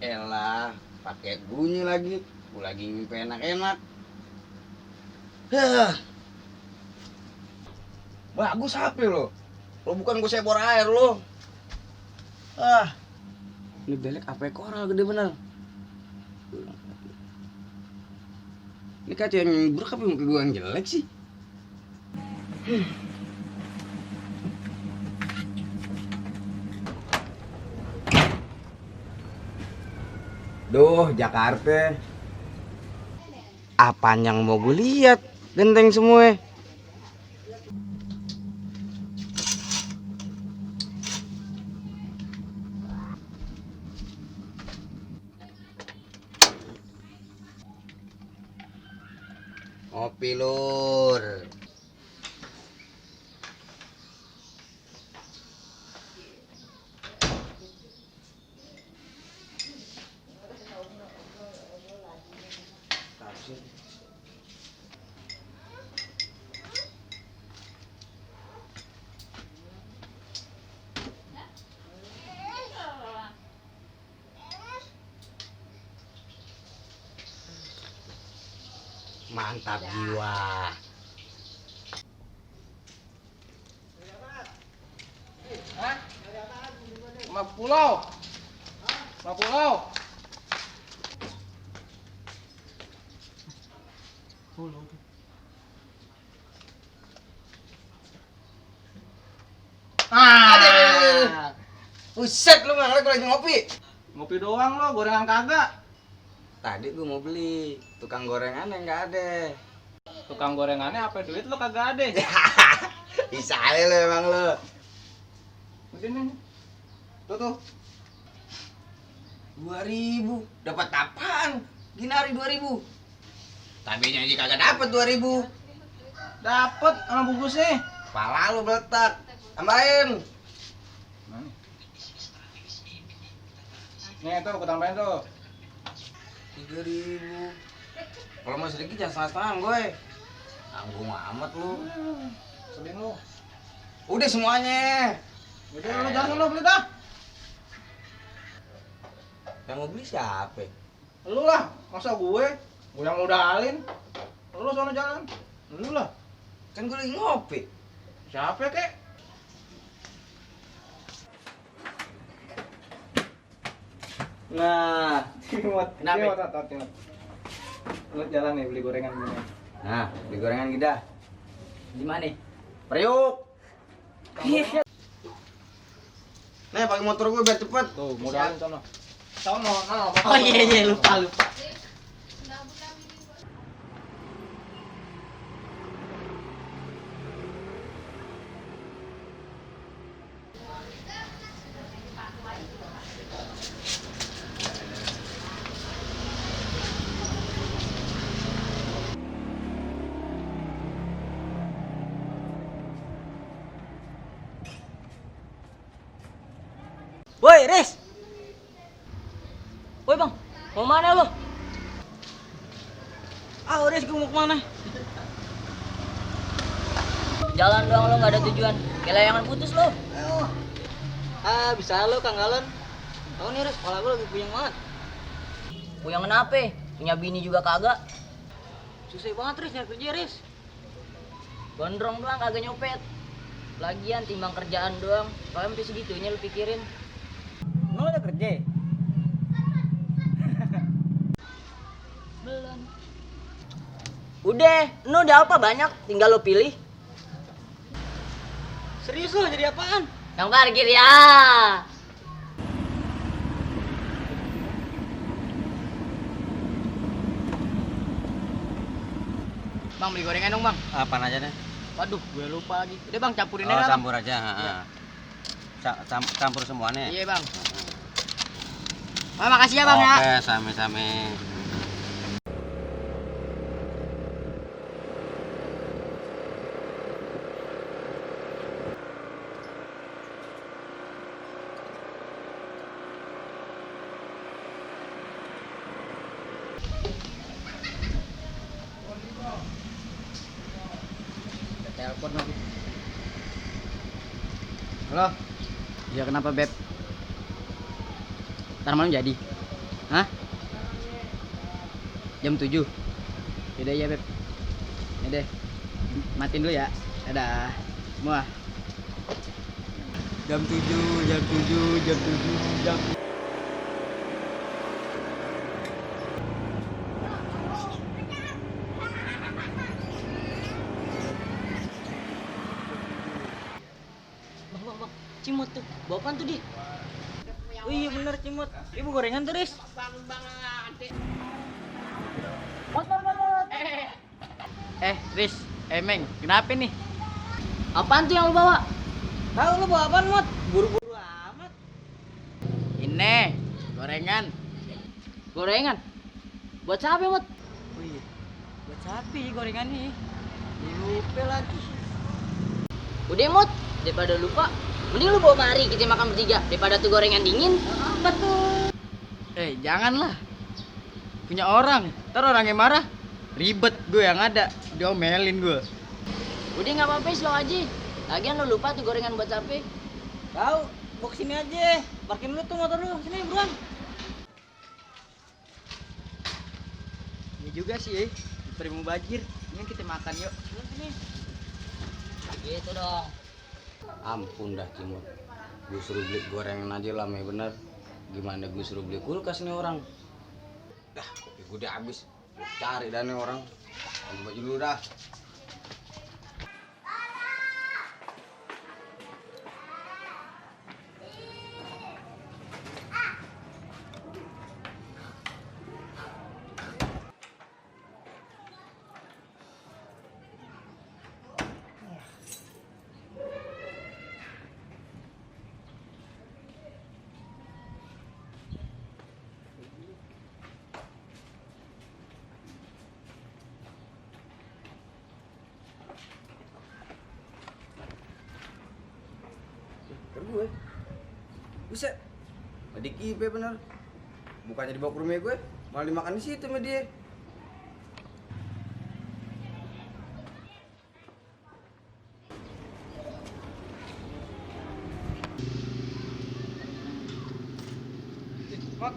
Elah, pakai bunyi lagi. Gue lagi mimpi enak-enak. Hah. Bagus HP lo. Lo bukan gue sebor air lo. Ini belek HP koral gede bener. Ini kaca yang buruk apa muka gue yang jelek sih? Duh, Jakarta. Apaan yang mau gue lihat? Genteng semua. Ngopi lur. Mantap jiwa. Hah? 50. 50. Buset lu nggak lagi ngopi. Ngopi doang lo, gorengan kagak. Tadi gue mau beli, tukang gorengannya nggak ada. Tukang gorengannya apa duit lo kagak ada. Bisa aja lo emang lo. Sini. Tuh. 2.000, dapat apaan? Ginari 2.000. Tapi nyanyi kagak dapat 2.000. Dapet sama bungkusnya. Pala lu beletak. Tambahin. Nih tuh, aku tambahin tuh. 3.000. Kalau mau sedikit jangan setengah-setengah gue. Tanggung amat lu. Selin lu. Udah semuanya. Udah lu jangan lo beli dah. Yang mau beli siapa? Lu lah, masa gue? Gue yang modalin. Lu sono jalan. Lu lah. Kan gue lagi ngopi. Siapa kek? Nah, Timot. Kenapa? Timot. Lu jalan nih beli gorengan gini. Nah, beli gorengan kita. Di mana? Priuk. Nih, pakai motor gue biar cepet. Tuh, modalin sono. Sono, Oh iya lupa. Woi, Riz. Woi, Bang. Mau mana lo? Riz, gue mau kemana? Jalan doang lo, nggak ada tujuan. Kayak layangan putus lo. Bisa lo Kang Galon. Tahu nih Riz, kepala gue lagi puyeng banget. Puyeng kenapa? Punya bini juga kagak. Susah banget Riz nyari kerja Riz. Gondrong doang kagak nyopet. Lagian timbang kerjaan doang. Kalau sampai segitunya lu pikirin. Emang lo udah kerja? Belum. Udah, udah apa banyak, tinggal lo pilih. Serius lo jadi apaan? Yang parkir ya. Bang beli gorengan dong bang. Apaan aja deh? Waduh, gue lupa lagi. Udah bang campurin Oh, aja bang. campur aja. Campur semuanya. Iya bang. Makasih ya bang ya. Oke, same-same. telepon lagi. Halo. Ya kenapa Beb? Ntar malam jadi? Hah? Jam 7? Yaudah ya Beb. Yaudah. Matiin dulu ya. Dadah. Semua. Jam 7, jam 7, jam 7, jam. Bang. Cimot tuh. Bawa apaan tuh dia? Oh iya bener Cimot. Ibu gorengan tuh, Riz. Mot. Riz. Meng, kenapa nih? Apaan tuh yang lu bawa? Tahu lu bawa apaan, Mot? Buru-buru amat. Ini gorengan. Gorengan? Buat siapa, Mot? Oh iya. Buat siapa gorengan nih? Lupa lagi. Udah, Mot. Daripada lupa, mending lu bawa mari kita makan bertiga daripada tuh gorengan dingin. Betul. Janganlah. Punya orang, ntar orangnya marah. Ribet gue yang ada, diomelin gue. Udah nggak apa-apa, slow aja. Lagian lu lupa tuh gorengan buat siapa? Tahu, bawa kesini aja. Parkin dulu tuh motor lu, sini buruan. Ini juga sih, daripada mau banjir. Ini kita makan yuk. Sini. Gitu dong. Ampun dah Cimot. Gue suruh beli gorengan aja lama bener. Gimana gue suruh beli kulkas nih orang? Dah, kopi gue udah habis. Cari dah nih orang. Ganti baju dulu dah. Gue bisa adik kipe bener, bukannya dibawa ke rumah gue malah dimakan di situ sama dia. Mat.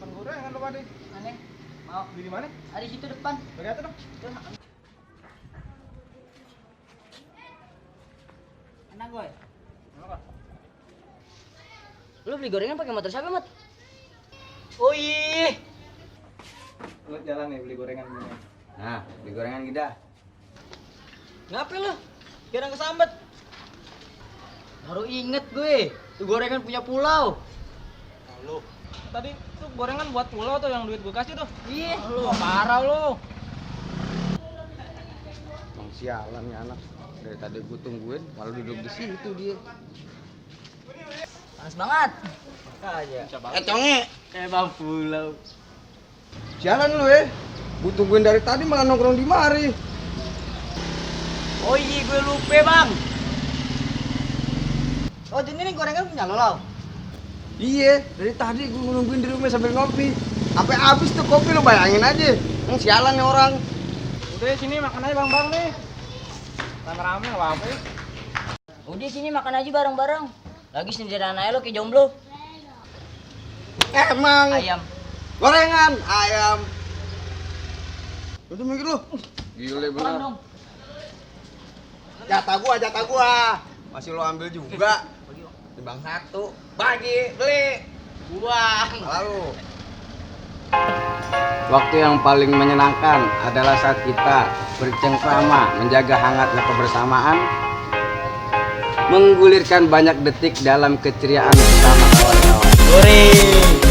Kan gorengan lo pada. Aneh. Mau Beli di mana? ada di situ depan. Bagi atas dong. Enak gue. Apa? Lu beli gorengan pakai motor siapa, Mot? Oh iya. Lu jalan nih beli gorengan gini. Nah, beli gorengan kita. Ngapain lu? Kira kesambet. Baru inget gue, tuh gorengan punya pulau. Lu. Tadi tuh gorengan buat pulau tuh yang duit gue kasih tuh. Iya. Lu parah lu. Bang sialan nih anak. Dari tadi gue tungguin malah duduk di situ dia. Panas banget. Aja. Conge. Kayak bang pulau. Sialan lu ya. Gue tungguin dari tadi malah nongkrong di mari. Oh iya gue lupa bang. Oh jadi ini gorengan punya lo lau? Iya, dari tadi gue nungguin di rumah sambil ngopi. Sampai habis tuh kopi lo bayangin aja. Sialan nih orang. Udah sini makan aja bang nih. Rame-rame nggak apa-apa ya. Udah sini makan aja bareng-bareng. Lagi sendirian aja lo kayak jomblo. Emang Ayam. gorengan ayam. Udah mikir lu. Gile Makan bener. dong. Jatah gua. Masih lo ambil juga. Timbang satu. Bagi, beli. Buang. Lalu. Waktu yang paling menyenangkan adalah saat kita bercengkrama, menjaga hangatnya kebersamaan, menggulirkan banyak detik dalam keceriaan bersama kawan-kawan. Goreng.